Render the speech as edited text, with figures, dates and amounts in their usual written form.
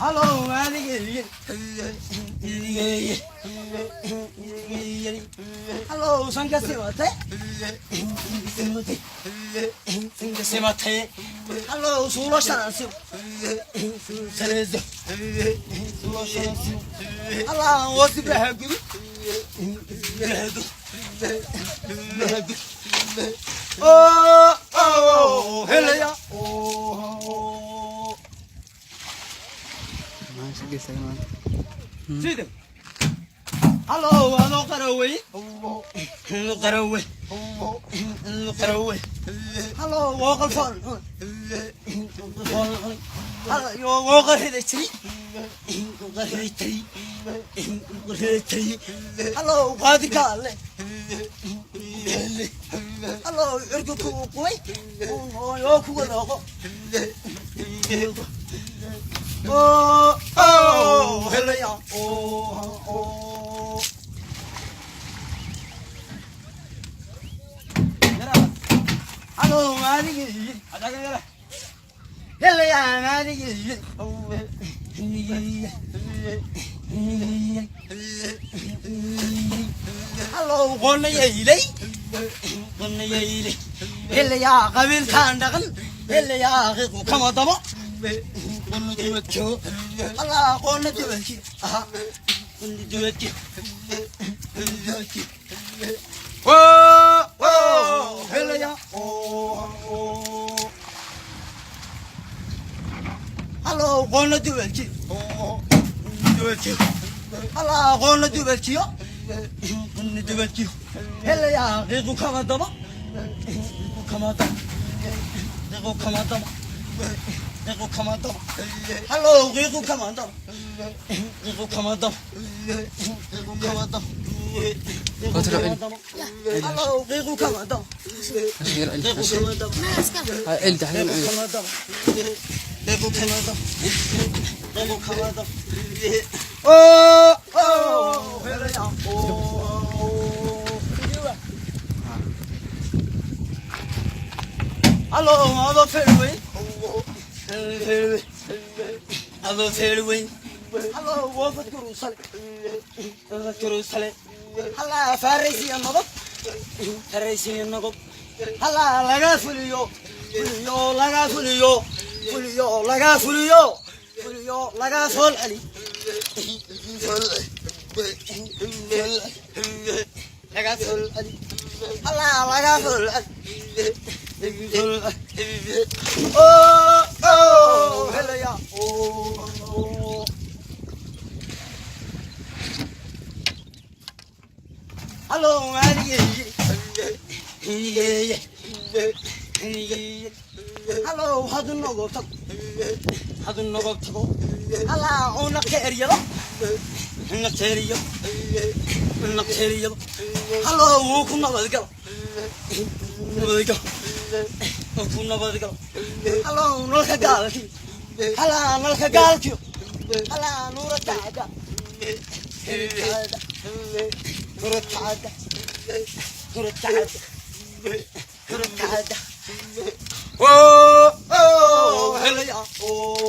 Hello, hello, sanka simatay, sanka simatay. Hello, suulo shansi, saleezo, suulo shansi. Hello, wasi bahagu, bahagu, bahagu. Oh, oh, helaya. Oh. Sida. Hello, adoo qarawey. Qarawey. Qarawey. Hello, wooqal fool. Hello, wooqal hida jiri. Qarida jiri. Qarida jiri. Hello, qaadi kaale. Hello, cirka ku qubay. Oo kuga dhaqo. Oh, oh, helaya. Oh, oh. Hello, maaligii. Helaya, maaligii. Hello, qonayaylay. Qonayaylay. Helaya, qabiilkaan dhaqan. Helaya, qiiqu kama dabo. Qona duwadko. Allah, qona duwadki. Aha. Qona duwadki. Duwadki. Oh, oh, helaya. Oh, oh. Hello, qona duwadki. Oh, duwadki. Allah, qona duwadkiyo. Qona duwadkiyo. Helaya, qiiqu kama dabo. Qiiqu kama dabo. Qiiqu kama dabo. Qiiqu kama dabo. Hello, qiiqu kama dabo. Qiiqu kama dabo. Qiiqu kama dabo. Qiiqu kama dabo. Hello, qiiqu kama dabo. Qiiqu kama dabo. Qiiqu kama dabo. Qiiqu kama dabo. Qiiqu kama dabo. Oh, oh, helaya. Oh. Hello, adoo feerweyn. Feerweyn. Adoo feerweyn. Hello, woofad kurusale. Woofad kurusale. Halla faraysiya nabad. Faraysiya nabad. Halla laga fuliyo. Fuliyo laga fuliyo. Fuliyo laga fuliyo. Fuliyo laga sol celi. Laga sol celi. Halla laga sol celi. Oh, oh, helaya. Oh, oh. Hello, hello, hadu nogo tago. Hadu nogo tago. Hala, una keeriyado. Una keeriyado. Una keeriyado. Hello, wuu ku nabad galo. Nabad galo. Wuu ku nabad galo. Hello, nalka gaalki. Hala, nalka gaalkiyo. Hala, nuura tacda. Tacda. Nuura tacda. Nuura tacda. Nuura tacda. Oh, oh, helaya. Oh.